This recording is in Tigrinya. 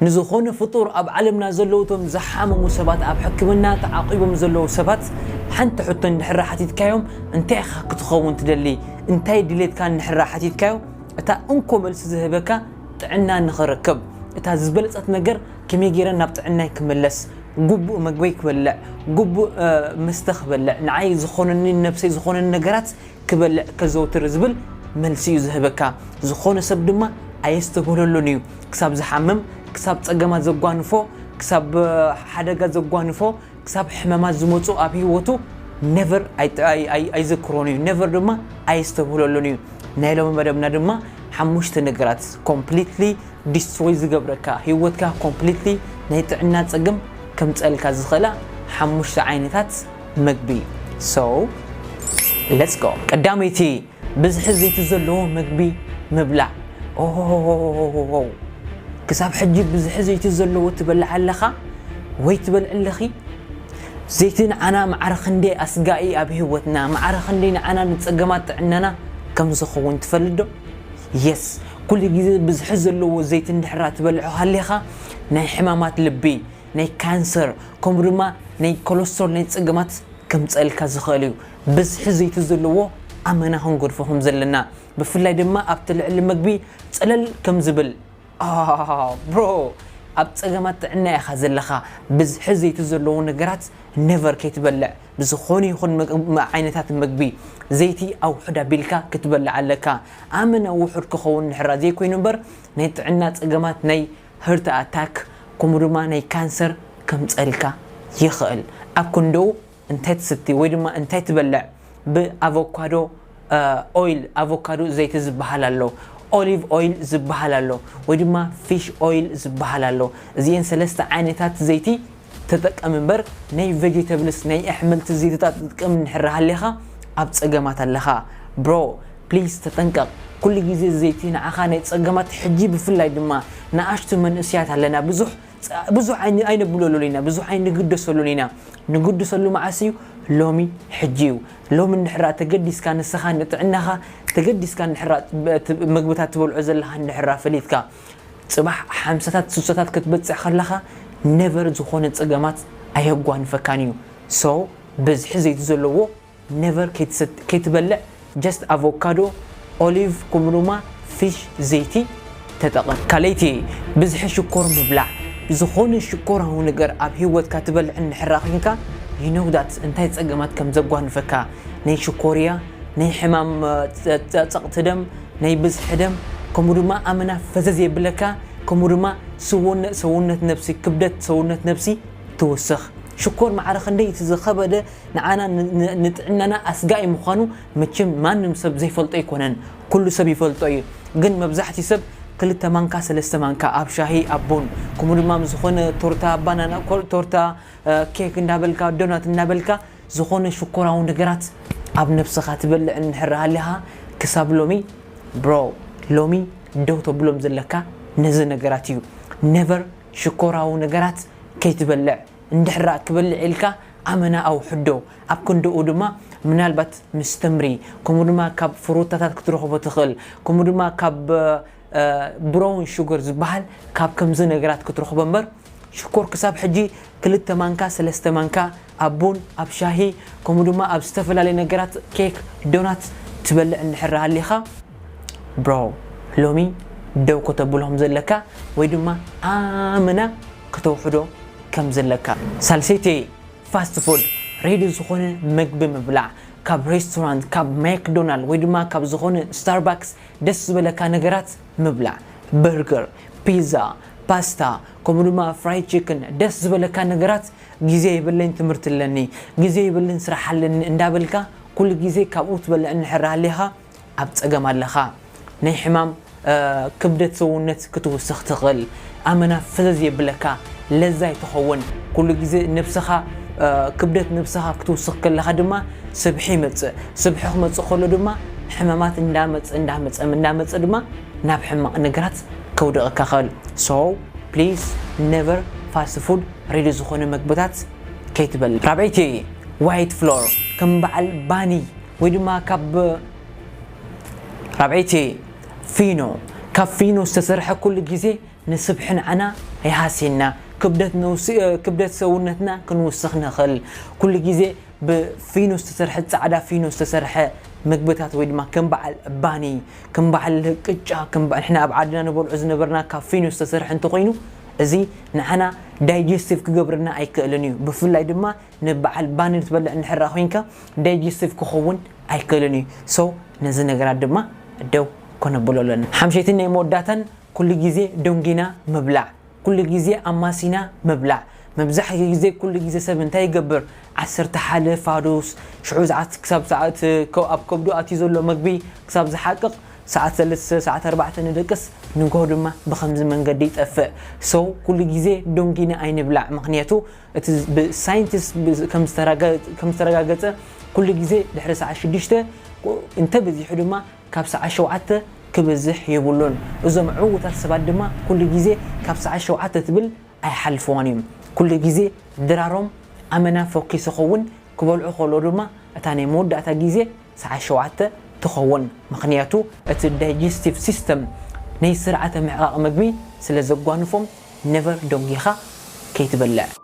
ንዝኾነ ፍጡር ኣብ ዓለምና ዘለዉ እቶም ዝሓመሙ ሰባት፣ ኣብ ሕክምና ተዓቒቦም ዘለዉ ሰባት፣ ሓንቲ ሕቶ እንድሕር ሓቲትካዮም፣ "እንታይ ኢኻ ክትኸውን ትደሊ? እንታይ ድሌትካ?" እንድሕር ሓቲትካዮ፣ እታ እንኮ መልሲ ዝህበካ ጥዕና ንኽረክብ፣ እታ ዝበለጸት ነገር ከመይ ገይረ ናብ ጥዕናይ ክምለስ፣ ግቡእ መግበይ ክበልዕ፣ ግቡእ፣ እ፣ መስተ ክበልዕ፣ ንዓይ ዝኾነኒ፣ ነብሰይ ዝኾነኒ ነገራት ክበልዕ ከዘውትር ዝብል መልሲ እዩ ዝህበካ። ዝኾነ ሰብ ድማ ኣየስተብህለሉን እዩ። ክሳብ ዝሓምም፣ ክሳብ ጸገማት ዘጓንፎ፣ ክሳብ፣ እ፣ ሓደጋ ዘጓንፎ፣ ክሳብ ሕመማት ዝመጹ ኣብ ህይወቱ ነቨር ኣይ-፣ ኣይ-፣ ኣይ-፣ ኣይዘክሮን እዩ። ነቨር ድማ ኣየስተብህለሉን እዩ። ናይ ሎሚ መደብና ድማ ሓሙሽተ ነገራት ኮምፕሊትሊ ዲስትሮይ ዝገብረካ፣ ህይወትካ ኮምፕሊትሊ ናይ ጥዕና ጸገም ከምጸልካ ዝኽእላ ሓሙሽተ ዓይነታት መግቢ። So let's go። ቀዳመይቲ፣ ብዝሒ ዘይቲ ዘለዎ መግቢ ምብላዕ። ኦሆሆሆሆሆ። ክሳብ ሕጂ ብዝሒ ዘይቲ ዘለዎ ትበልዕ ኣለኻ ወይ ትበልዕ ኣለኺ? ዘይቲ ንዓና ማዕረ ክንደይ ኣስጋኢ ኣብ ህይወትና፣ ማዕረ ክንደይ ንዓና ንጸገማት ጥዕናና ከም ዝኸውን ትፈልጥ ዶ? የስ፣ ኩሉ ግዜ ብዝሒ ዘለዎ ዘይቲ እንድሕራ ትበልዖ ሃሊኻ፣ ናይ ሕማማት ልቢ፣ ናይ ካንሰር፣ ከምኡ ድማ ናይ ኮለስትሮል ናይ ጸገማት ከምጸልካ ዝኽእል እዩ። ብዝሒ ዘይቲ ዘለዎ ኣመና ክንገድፎ ከም ዘለና፣ ብፍላይ ድማ ኣብቲ ልዕሊ መግቢ ጸለል ከም ዝብል። አ፣ ብሮ፣ ኣብ ጸገማት ጥዕና ኢኻ ዘለኻ። ብዝሒ ዘይቲ ዘለዎ ነገራት ነቨር ከይትበልዕ። ብዝኾነ ይኹን መግ-፣ መ-፣ ዓይነታት መግቢ ዘይቲ ኣውሕድ ኣቢልካ ክትበልዕ ኣለካ። ኣመና ውሑድ ክኸውን እንድሕራ ዘይኮይኑ እምበር፣ ናይ ጥዕና ጸገማት፣ ናይ ህርት ኣታክ፣ ከምኡ ድማ ናይ ካንሰር ከምጸልካ ይኽእል። ኣብ ክንደኡ እንታይ ትስቲ ወይ ድማ እንታይ ትበልዕ? ብኣቮካዶ፣ እ፣ ኦይል፣ ኣቮካዶ ዘይቲ ዝበሃል ኣሎ፣ ኦሊቭ ኦይል ዝበሃል ኣሎ፣ ወይ ድማ ፊሽ ኦይል ዝበሃል ኣሎ። እዚኤን ሰለስተ ዓይነታት ዘይቲ ተጠቀም እምበር፣ ናይ ቬጀተብልስ፣ ናይ ኣሕምልቲ ዘይትታት ትጥቀም እንድሕር ሃሊኻ፣ ኣብ ጸገማት ኣለኻ። ብሮ፣ ፕሊዝ ተጠንቀቕ። ኩሉ ግዜ ዘይቲ ንዓኻ ናይ ጸገማት፣ ሕጂ ብፍላይ ድማ ንኣሽቱ መንእሰያት ኣለና። ብዙሕ ጸ-፣ ብዙሕ ኣይን-፣ ኣይነብለሉን ኢና፣ ብዙሕ ኣይንግደሰሉን ኢና። ንግደሰሉ መዓስ እዩ? ሎሚ፣ ሕጂ እዩ። ሎሚ እንድሕራ ተገዲስካ ንስኻ ንጥዕናኻ፣ ተገዲስካ እንድሕራ ብ-፣ ት-፣ መግብታት ትበልዖ ዘለኻ እንድሕራ ፈሊጥካ፣ ጽባሕ ሓምሳታት ስሳታት ክትበጽሕ ከለኻ፣ ነቨር ዝኾነ ጸገማት ኣየጓንፈካን እዩ። ሶ፣ ብዝሒ ዘይቲ ዘለዎ ነቨር ከይትሰት-፣ ከይትበልዕ፣ ጀስት ኣቮካዶ፣ ኦሊቭ፣ ከምኡ ድማ ፊሽ ዘይቲ ተጠቐም። ካልኣይቲ፣ ብዝሒ ሽኮር ምብላዕ። ዝኾነ ሽኮራዊ ነገር ኣብ ህይወትካ ትበልዕ እንድሕራ ኮይንካ፣ you know that እንታይ ጸገማት ከም ዘጓንፈካ። ናይ ሽኮርያ፣ ናይ ሕማም፣ እ፣ ጸ-፣ ጸ-፣ ጸቕጢ ደም፣ ናይ ብዝሒ ደም፣ ከምኡ ድማ ኣመና ፈዘዝ የብለካ፣ ከምኡ ድማ ስውነ-፣ ሰውነት ነብሲ፣ ክብደት ሰውነት ነብሲ ትውስኽ። ሽኮር ማዕረ ክንደይ እቲ ዝኸበደ ንዓና ን-፣ ን-፣ ንጥዕናና ኣስጋኢ ምዃኑ መቸም ማንም ሰብ ዘይፈልጦ ኣይኮነን። ኩሉ ሰብ ይፈልጦ እዩ። ግን መብዛሕትኡ ሰብ ክልተ ማንካ፣ ሰለስተ ማንካ ኣብ ሻሂ፣ ኣብ ቡን፣ ከምኡ ድማ ምስ ዝኾነ ቶርታ ባናና፣ ኮ-፣ ቶርታ፣ እ፣ ኬክ እንዳበልካ፣ ዶናት እንዳበልካ፣ ዝኾነ ሽኮራዊ ነገራት ኣብ ነብስኻ ትበልዕ እንድሕር ሃሊኻ፣ ክሳብ ሎሚ፣ ብሮ፣ ሎሚ ደው ተብሎም ዘለካ ነዚ ነገራት እዩ። ነቨር ሽኮራዊ ነገራት ከይትበልዕ። እንድሕራ ክበልዕ ኢልካ ኣመና ኣውሕዶ። ኣብ ክንድኡ ድማ ምናልባት ምስ ተምሪ፣ ከምኡ ድማ ካብ ፍሩታታት ክትረኽቦ ትኽእል፣ ከምኡ ድማ ካብ፣ እ፣ ብራውን ሹገር ዝበሃል ካብ ከምዚ ነገራት ክትረኽቦ እምበር፣ ሽኮር ክሳብ ሕጂ ክልተ ማንካ፣ ሰለስተ ማንካ ኣብ ቡን፣ ኣብ ሻሂ፣ ከምኡ ድማ ኣብ ዝተፈላለዩ ነገራት፣ ኬክ፣ ዶናት ትበልዕ እንድሕር ሃሊኻ፣ ብሮ፣ ሎሚ ደው ከተብሎም ዘለካ ወይ ድማ ኣመና ከተውሕዶ ከም ዘለካ። ሳልሰይቲ፣ ፋስት ፉድ፣ ሬዲ ዝኾነ መግቢ ምብላዕ፣ ካብ ሬስቶራንት፣ ካብ ማክዶናልድ ወይ ድማ ካብ ዝኾነ ስታርባክስ ደስ ዝበለካ ነገራት ምብላዕ። በርገር፣ ፒዛ፣ ፓስታ፣ ከምኡ ድማ ፍራይድ ቺክን፣ ደስ ዝበለካ ነገራት። ግዜ የብለይን፣ ትምህርቲ ኣለኒ፣ ግዜ የብለይን፣ ስራሕ ኣለኒ እንዳበልካ ኩሉ ግዜ ካብኡ ትበልዕ እንድሕር ሃሊኻ፣ ኣብ ጸገም ኣለኻ። ናይ ሕማም፣ እ፣ ክብደት ሰውነት ክትውስኽ ትኽእል። ኣመና ፈዘዝ የብለካ፣ ለዛ ይትኸውን። ኩሉ ግዜ ነብስኻ፣ እ፣ ክብደት ነብስኻ ክትውስኽ ከለኻ ድማ ስብሒ ይመጽእ። ስብሒ ክመጽእ ከሎ ድማ ሕማማት እንዳመጸ፣ እንዳመጸ፣ እንዳመጸ ድማ ናብ ሕማቕ ነገራት ከውድቐካ ይኽእል። So, please, never fast food፣ ሬዲ ዝኾነ መግብታት ከይትበልዕ። ራብዐይቲ፣ ዋይት ፍሎር፣ ከም በዓል ባኒ ወይ ድማ ካብ፣ ራብዐይቲ፣ ፊኖ፣ ካብ ፊኖ ዝተሰርሐ ኩሉ ግዜ ንስብሒ ንዓና ይሃስየና። ክብደት ነውስ ክብደት ሰውነትና ክንውስኽ ንኽእል። ኩሉ ግዜ ብፊኖ ዝተሰርሐ፣ ጻዕዳ ፊኖ ዝተሰርሐ ምግብታት ወይ ድማ ከም በዓል ባኒ፣ ከም በዓል ቅጫ፣ ከም በዓል ንሕና ኣብ ዓድና ንበልዑ ዝነበርና ካብ ፊኖ ዝተሰርሐ እንተኾይኑ፣ እዚ ንዓና ዳይጀስቲቭ ክገብርና ኣይክእልን እዩ። ብፍላይ ድማ ንበዓል ባኒ ትበልዕ እንድሕር ኮይንካ ዳይጀስቲቭ ክኸውን ኣይክእልን እዩ። ሶ ነዚ ነገራት ድማ ደው ከነብሎ ኣለና። ሓምሸይትን ናይ መወዳእታን፣ ኩሉ ግዜ ደንጊና ምብላዕ፣ ኩሉ ግዜ ኣማሲና ምብላዕ። መብዛሕትኡ ግዜ ኩሉ ግዜ ሰብ እንታይ ይገብር? ዓሰርተ ሓደ ፋዱስ ሽዑ ዝዓት ክሳብ ሰዓት ከ- ኣብ ከብዱ ኣትዩ ዘሎ መግቢ ክሳብ ዝሓቅቕ ሰዓት ሰለስተ ሰዓት ኣርባዕተ ንደቅስ፣ ንግሆ ድማ ብኸምዚ መንገዲ ይጠፍእ። ሶ ኩሉ ግዜ ደንጊና ኣይንብላዕ። ምኽንያቱ እቲ ብሳይንቲስት ከም ዝተረጋገጸ ኩሉ ግዜ ድሕሪ ሰዓት ሽዱሽተ እንተበዚሑ ድማ ካብ ሰዓት ሸውዓተ ክበዝሕ የብሉን። እዞም ዕዉታት ሰባት ድማ ኩሉ ግዜ ካብ ሰዓት ሸውዓተ ትብል ኣይሓልፍዋን እዮም። ኩሉ ግዜ ድራሮም ኣመና ፎኪስ ይኸውን። ክበልዑ ከሎ ድማ እታ ናይ መወዳእታ ግዜ ሰዓት ሸውዓተ ትኸውን። ምኽንያቱ እቲ ዳይጀስቲቭ ሲስተም ናይ ስርዓተ ምሕቓቕ ምግቢ ስለ ዘጓንፎም ነቨር ደንጊኻ ከይትበልዕ።